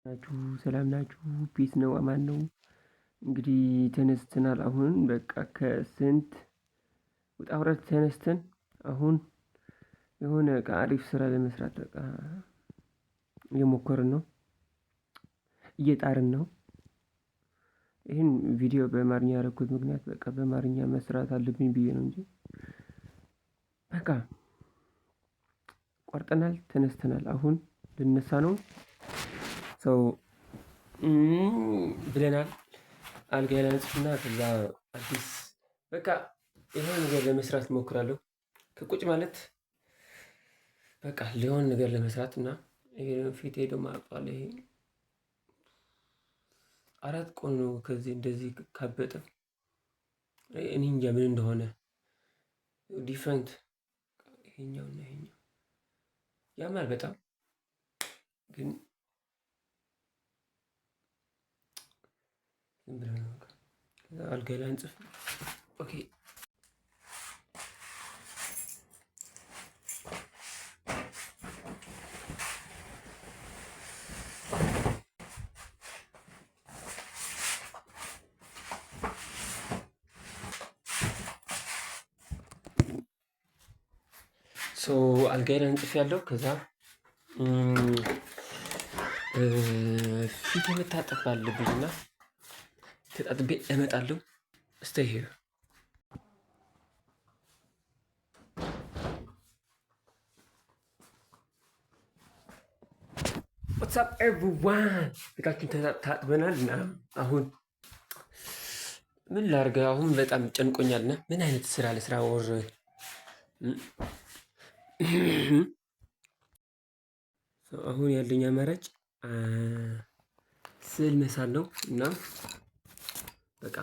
ናችሁ? ሰላም ናችሁ? Peace ነው፣ አማን ነው። እንግዲህ ተነስተናል። አሁን በቃ ከስንት ውጣ ውረድ ተነስተን አሁን የሆነ በቃ አሪፍ ስራ ለመስራት በቃ እየሞከርን ነው፣ እየጣርን ነው። ይህን ቪዲዮ በአማርኛ ያደረኩት ምክንያት በቃ በአማርኛ መስራት አለብኝ ብዬ ነው እንጂ በቃ ቆርጠናል፣ ተነስተናል። አሁን ልነሳ ነው ሰው ብለናል። አልጋ ላይ አንጽፍና ከዛ አዲስ በቃ የሆነ ነገር ለመስራት እሞክራለሁ። ከቁጭ ማለት በቃ ሊሆን ነገር ለመስራት እና ይሄ ፊቴ ደግሞ አብጧል። ይሄ 4 ቀን ነው ከዚህ እንደዚህ ካበጠ፣ እኔ እንጃ ምን እንደሆነ፣ different ይሄኛው እና ይሄኛው ያማል በጣም፣ ግን ዝም ብለህ ነው። ከዛ አልጋ ላይ አንጽፍ። Okay, so አልጋ ላይ አንጽፍ ያለው፣ ከዛ ፊት መታጠብ አለብኝ እና ተጣጥቤ እመጣለሁ። Stay here. What's up, everyone? ፊታችን ታጥበናል እና አሁን ምን ላድርግ? አሁን በጣም ጨንቆኛል እና ምን አይነት ስራ ለስራ ወር አሁን ያለኝ አማራጭ ስዕል መሳል ነው እና በቃ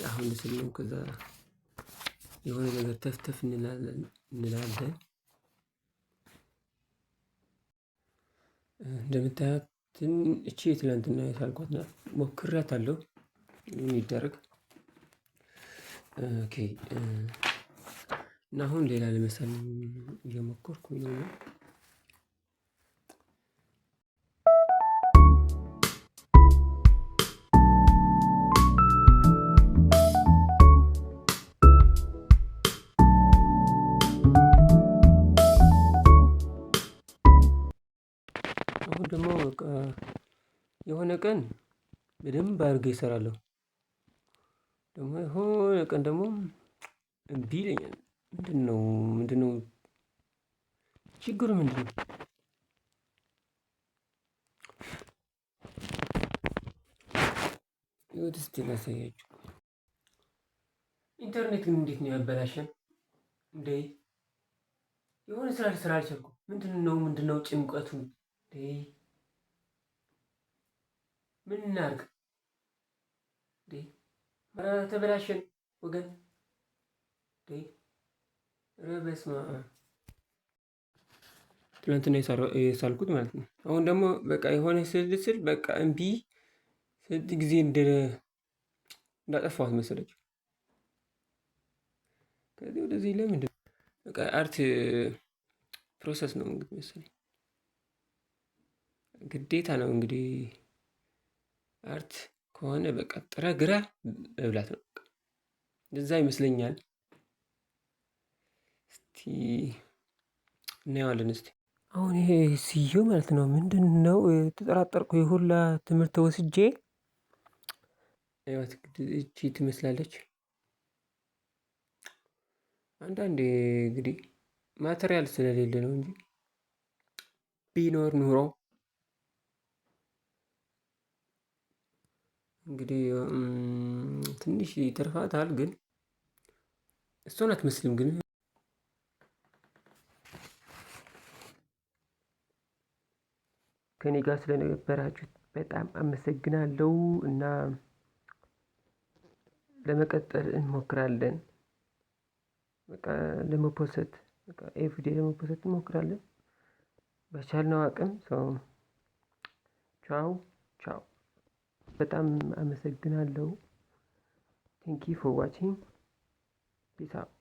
አሁን ስል ነው። ከዛ የሆነ ነገር ተፍተፍ እንላለን። እንደምታያት እቺ የትላንትና የሳልኳት ናት። ሞክሬያታለሁ። ምን ይደረግ? Okay፣ እና አሁን ሌላ ለመሳል እየሞከርኩኝ ነው። አሁን ደግሞ በቃ የሆነ ቀን በደንብ አድርጌ እሰራለሁ። ደግሞ የሆነ ቀን ደግሞ እምቢ ይለኛል። ምንድነው ችግሩ ምንድነው? ይኸው እስቲ ላሳያችሁ። ኢንተርኔት ግን እንዴት ነው ያበላሸን? እንዴ፣ የሆነ ስራ ልስራ አልቻልኩም። ምንድነው ጭንቀቱ? እንዴ፣ ምን እናድርግ? እንዴ፣ ኧረ ተበላሸን ወገን። እንዴ፣ ኧረ በስመ አብ። ትናንትና የሳልኩት ማለት ነው። አሁን ደግሞ በቃ የሆነ ስል ስል በቃ እምቢ፣ ስንት ጊዜ እንዳጠፋሁት መሰለች። ከዚህ ወደዚህ ለምንድን በቃ art process ነው እንግዲህ መሰለኝ፣ ግዴታ ነው እንግዲህ፣ art ከሆነ በቃ ጥረ ግራ መብላት ነው። እንደዛ ይመስለኛል። እስቲ እናየዋለን። እስቲ አሁን ይሄ ስዬው ማለት ነው፣ ምንድን ነው የተጠራጠርኩ፣ የሁላ ትምህርት ወስጄ እቺ ትመስላለች። አንዳንዴ እንግዲህ material ስለሌለ ነው እንጂ ቢኖር ኑሮ እንግዲህ ትንሽ ይተርፋታል፣ ግን እሷን አትመስልም ግን። ከኔ ጋር ስለነበራችሁ በጣም አመሰግናለሁ እና ለመቀጠል እንሞክራለን። በቃ ለመፖሰት፣ በቃ everyday ለመፖሰት እንሞክራለን በቻልነው አቅም። So ቻው ቻው። በጣም አመሰግናለሁ። Thank you for watching. Peace out.